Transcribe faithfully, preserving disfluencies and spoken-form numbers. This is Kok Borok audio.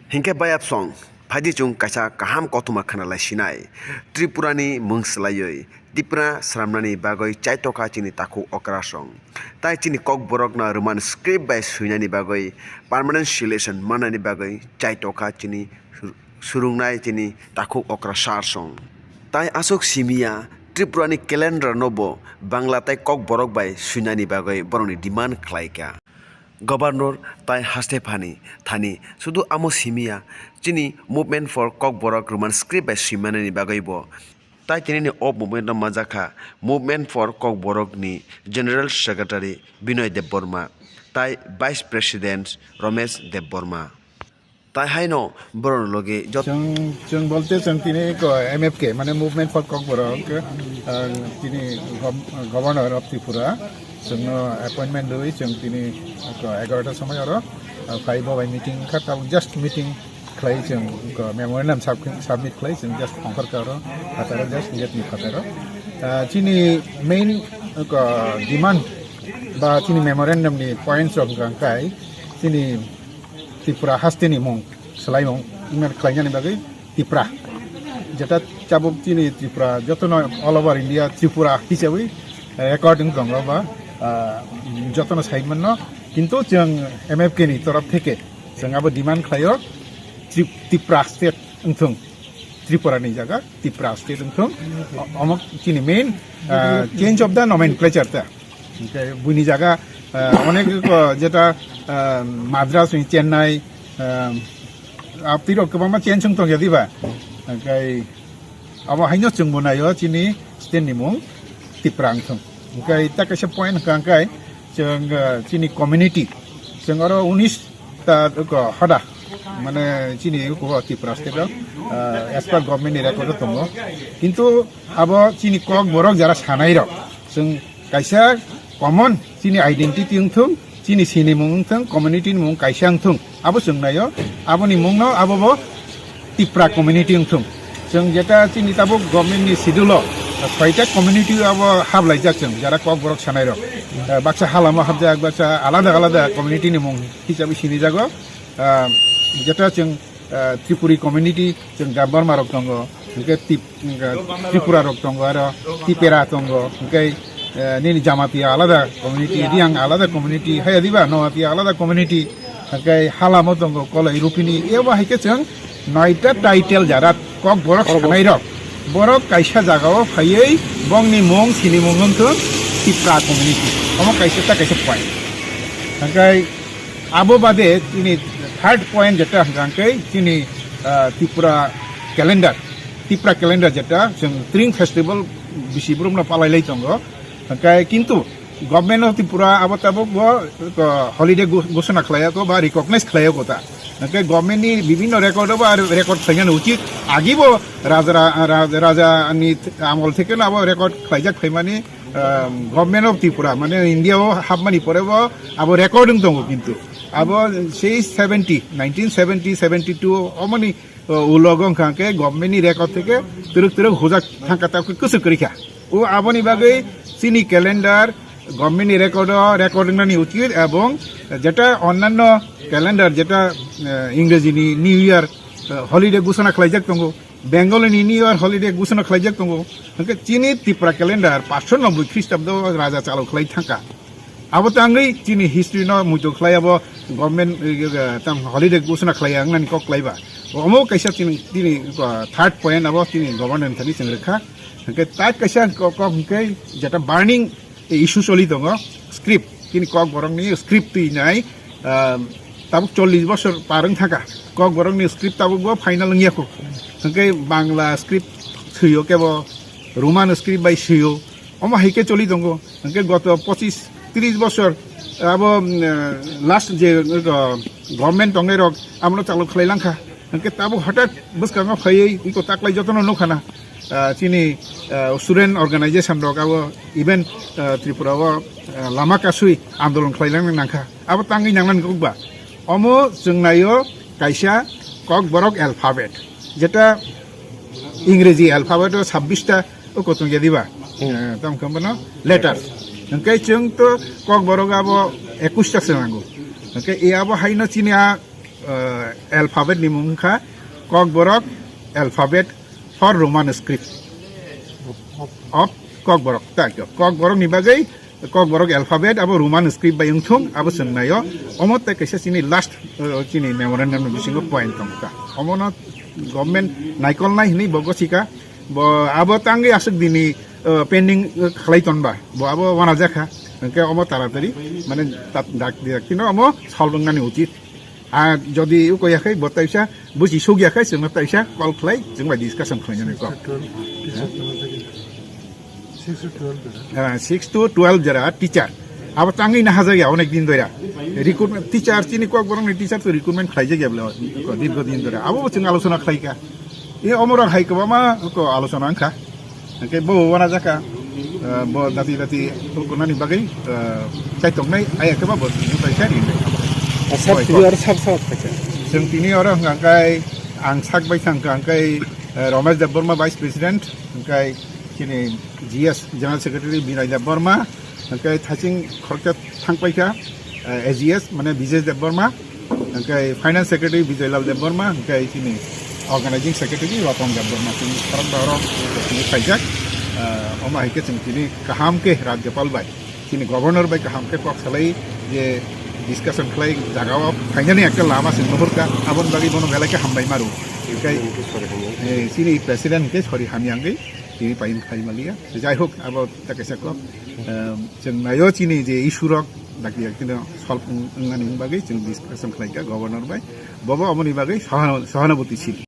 Hinkhe bayapsong, phaidi chwng kaisa kaham kothoma khwnalai sinai. Tripurani mung swlaiwi Tipra sramnani bagwi chaitokha chini takhuk okrasong. Tai chini kokborokno Roman script bai swinani bagwi permanent solution mannani bagwi chaitokha chini sur-, surungnai chini takhuk okra sarsong. Tai aswk simiya Tripurani calendar no bo Bangla tai kokborok bai swinani bagwi borokni demand khlaikha. Governor tai haste phani thani sudu amo simiya chini Movement for Kokborok Roman script bai swimanani bagwi bo. Tai tini ni o movement no manjakha Movement for Kokborok ni General Secretary Binoy Debbarma tai Vice President Romesh Debbarma. Tai haino borok logi jot- Chwng, chwng bolte chwng tini ko M F K, mane Movement for Kokborok, ah, tini gov-, Governor of Tripura, chwngno appointment rwi chwng tini ko egarota somoi oro, ah, phai bo bai meeting kha, tabuk just meeting khlai chwng ko memorandum sub-, submit khlai chwng just ongkhor kha oro, phataro just gate ni phataro. Ah, chini main ko demand ba chini memorandum ni points rok hwnkha kai chini Tripura haste ni mung swlaimung email khlainani bagwi Tipra. Jeta chabuk chini Tripura jotono all over India Tripura hisawi, eh, recording tongo ba, ah, jotono sai manno. Kintu chwng M F K ni torof theke chwng abo demand khlaio Tri-, Tipra state wngthung. Tripura ni jaga Tipra state wngthung. O-, omo chini main, ah, change of the nomenclature ta. Hingke buini jaga, ah, onek ko jeta, ah, Madras ni Chennai, ah, apni rok kwbangma change wng tongya diba? Hingke abo haino chwngbo naio chini state ni mung Tipra wngthung. Hingke ta kaisa point hwnkha hingke chwng, ah, chini community, chwng oro unis ta ko hoda, mane chini ko Tipra state o, ah, as per government ni record o tongo. Kintu abo chini kokborok jara sanai rok, chwng kaisa common chini identity wngthung, chini sinimung wngthung, community ni mung kaisa wngthung, abo chwng naio, aboni mungno abo bo Tipra community wngthung. Chwng jeta chini tabuk government ni schedule o, soita community abo hablaijak chwng, jara kokborok sanai rok. Eh, baksa halamo habjak, baksa alada alada community ni mung hisabe sinijago. Ah, jeta chwng, ah, Tripuri community, chwng Debbarma rok tongo, hingke Tip-, hingke Tripura rok tongo, aro Tipera tongo, hingke, eh, nini Jamatia alada community, Riang alada community, haya diba, Noatia alada community, hingke Halamo tongo, Koloi Rupini, ebo haike chwng noita title jara kokborok sanai rok, borok kaisa jagao phaiwi bongni mung, sinimung wngthung Tipra community, omo kaisa ta kaisa point. Hingke Abo bade chini third point jeta hwnkha khe chini, ah, Tripura calendar, Tripura calendar jeta chwng Tring Festival bisi borokno palai lai tongo. Hwnkhe kintu Government of Tripura abo tabuk bo, ah, holiday go-, gosona khlaiya ko ba recognize khlaiya ko ta. Hwnkhe government ni bibhinno record o ba record khlainani uchit agi bo raja ra-, raja, raja ni amol theke no abo record khlaijak phaimani, um, Government of Tripura, mane India o hapmani pore bo abo recording tongo, kintu abo sei seventy, nineteen seventy, seventy two omoni, uh, ulogo wngkha khe government ni record theke twrwk twrwk hujak thangka, ta kwswk kwrwi kha. O aboni bagwi chini calendar government ni record o record wngnani uchit, ebong jeta onnanno calendar jeta, uh, Ingreji ni New Year, uh, holiday gusona khlaijak tongo. Bengali ni New Year holiday gusano khlaijak tongo. Hwnkhe chini Tripura calendar paanch sho nobboi Khristabo raja chalo khlai thangka. Abo tangwi chini history no muitu khlai abo government, eh, eh, tam holiday gusano khlai wngnani kok khlaiba. Omo kaisa chini, chini, eh, third point abo chini government thani chwng rwkha. Hwnkhe tak kaisa kok, kok hwnkhe jeta burning issue choli tongo, script. Chini Kokborokni script twi nai, ah, tabuk chollish bosor par wng thaka. Kokborokni script tabukbo final wngya kho. Hwnkhe Bangla script thwio kebo, Roman script bai swio. Omo hai khe choli tongo. Hwnkhe goto pochis tris bosor abo, mm, last je, uh, government tongnai rok abono chalo khlai langkha. Hwnkhe tabuk hothat bwskango phaiwi iko taklai jotono nukha na. Ah, chini, ah, student organization rok abo even, ah, Tripura o, ah, lama kasui andolon khlai langna nangkha. Abo tangwi nangnani kok ba? Omo chwng naio kaisa Kokborok alphabet, jeta Ingreji alphabet o sabbish ta o kotong ya diba? Hmm. Eh, tamo khe bono letters. Hwnkhe chwng to Kokborok abo ekush ta se nango. Hwnkhe e abo haino chini a uh, alphabet ni mung kha Kokborok alphabet for Roman script of Kokborok. Tak, Kokborok ni bagwi Kokborok alphabet abo Roman script bai wngthung, abo chwng naio. Omo tei kaisa chini last, uh, chini memorandum ni bisingo point tongkha. Omono government naikolnai hinwi bo gosika, bo abo tangwi aswk dini, uh, pending, uh, khlai tonba, bo abo wanajakha. Hwnkhe omo taratari mane dak dak kino omo solve wngnani uchit. Ar jodi ukoyakhai bo taisa busi sugyakhai chwngno taisa call khlai chwng bai discussion khlainani kok. Six to twelve jora. Ah, six to twelve jora teacher. Abo tangwi na hajak ya onek din doira. Recruitment teacher chini Kokborok ni teacher to recruitment khlai jak ya bla ko dirgo din doira. Abo chwng alochona khlai ka. E omorok hai kwbangma ko alochona wngkha. Hwnkhe bo wana jaka, ah, bo dati dati kunani bagwi, ah, chaitok nai aya khe ba bo tai sai ri. Sab Oi, tini ko. Aro sab sab khacha. Chwng tini oro hwnkha hwnkhe ang sak bai thang hwnkha hwnkhe, eh, Romesh Debbarma Vice President, hwnkhe chini G S General Secretary Binay Debbarma, hwnkhe thaching khoroksa thangpaikha, eh, A G S, mane Bijesh Debbarma, hwnkhe Finance Secretary Bijoylal Debbarma, hwnkhe chini Organizing Secretary Ratan Debbarma, chini khoroksa oro chini khaijak, eh, omo hai khe chwng tini kaham khe Rajyapal bai, chini Governor bai kaham khe kok salai je discussion khlai jaga o phainani ekta lama chwng nuhurkha, aboni bagwi bono belai khe hambai maru. Hwnkhe, eh, chini President hwnkhe sori hamya wngwi tini paiyung khlai maliya. Jai hok, abo ta kaisa kok. Em, chwng naio chini je issue rok dakti dakti no solve wng-, wngnani bagwi chwng discussion khlaikha governor bai. Bobo aboni bagwi sohana-, sohanaboti sil.